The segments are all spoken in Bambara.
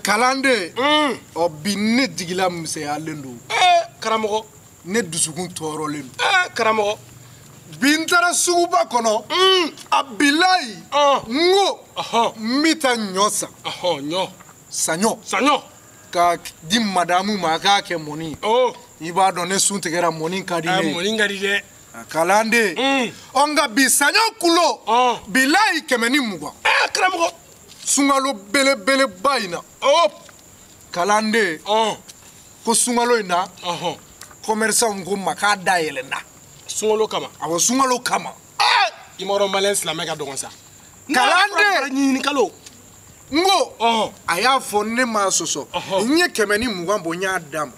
Kalanden ɔ bi ne jigila misɛnyalen don. Karamɔgɔ. Ne dusukun tɔɔrɔlen don. Karamɔgɔ. Bi n taara suguba kɔnɔ. A bilayi. N ko n bɛ taa ɲɔ san. Ɲɔ. Saɲɔ. Saɲɔ. Ka di madamu ma a k'a kɛ mɔni ye. I b'a dɔn ne sun tigɛra mɔni ka di ne ye. Mɔni ka di dɛ. Kalanden. Ɔ nka bi saɲɔ kulo. Bilayi 120. Karamɔgɔ. Sunkalo belebeleba in na. Kalanden. Ko sunkalo in na. Commerçant ko ma k'a dayɛlɛnna. Sunkalo kama. Awɔ sunkalo kama. I m'a dɔn maliyɛn silamɛ ka dɔgɔn sa. Kalanden. Ɲininkalo. N ko a y'a fɔ ne m'a sɔsɔ. N ye 120 bɔ n y'a d'a ma.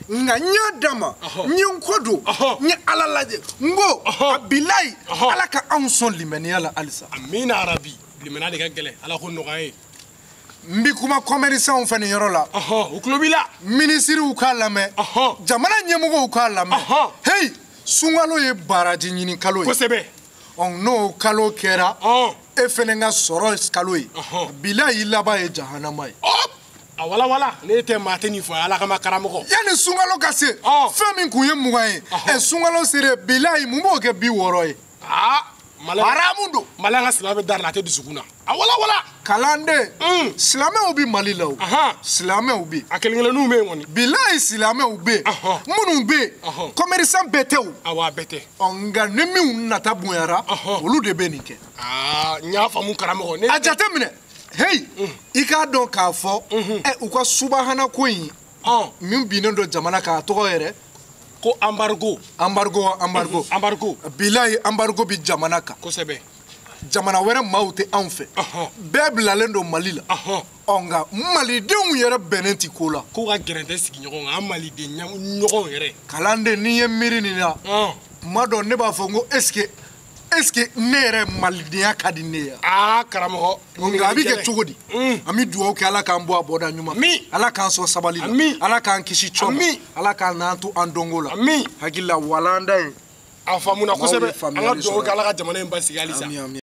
Nka n y'a d'a ma. N ye n kɔ don. N ye Ala lajɛ. N ko a bilayi. Ala ka anw sɔn limaniya la halisa. Amina arabi. Limaniya de ka gɛlɛn Ala ko nɔgɔya ye. N bi kuma commerçant fɛ nin yɔrɔ la. U tulo b'i la. Minisiriw k'a lamɛn. Jamana ɲɛmɔgɔw k'a lamɛn. Hey sunkalo ye baraji ɲini kalo ye. Kosɛbɛ. Ɔ n'o kalo kɛra. E fɛnɛ ka sɔrɔ kalo ye. Bilayi laban ye jahanama ye. A wala wala ne tɛ maa tɛ nin fɔ Ala kama karamɔgɔ. Yanni sunkalo ka se. Fɛn min kun ye 20 ye. Ɛ sunkalo sera bilayi mun b'o kɛ 60 ye. Haramu don. Maliyɛn ka silamɛ bɛ da la a tɛ dusukun na. A wala wala. Kalanden. Silamɛw bɛ Mali la o. Silamɛw bɛ. A kelen kelenninw bɛ yen kɔni. Bilayi silamɛw bɛ yen. Minnu bɛ yen. Commerçant bɛɛ tɛ o. Awɔ a bɛɛ tɛ. Ɔ nka ni minnu nata bonyara. Olu de bɛ nin kɛ. N y'a faamu karamɔgɔ. A jateminɛ. Hey i k'a dɔn k'a fɔ. Ɛ u ka subahana ko in. Min binnen don jamana kan a tɔgɔ yɛrɛ. Ko embargo. Embargo embargo. Embargo. Bilayi embargo bi jamana kan. Kosɛbɛ. Jamana wɛrɛ maaw tɛ anw fɛ. Bɛɛ bilalen don Mali la. Ɔ nka malidenw yɛrɛ bɛnnen ti ko la. K'u ka gɛrɛntɛ sigi ɲɔgɔn kan an maliden ɲɔgɔn yɛrɛ. Kalanden n'i ye miiri nin na. Tuma dɔ ne b'a fɔ n ko est-ce que ne yɛrɛ malidenya ka di ne ye. Karamɔgɔ. Nka a bɛ kɛ cogo di. An bɛ dugawu kɛ Ala k'an bɔ a bɔda ɲuman. Ala k'an sɔn sabali la. Ala k'an kisi cɔ ma. Ala k'an n'an to an dɔnko la. Hakili la walanda ye. A faamuna kosɛbɛ. An ka dugawu kɛ Ala ka jamana in basigi halisa.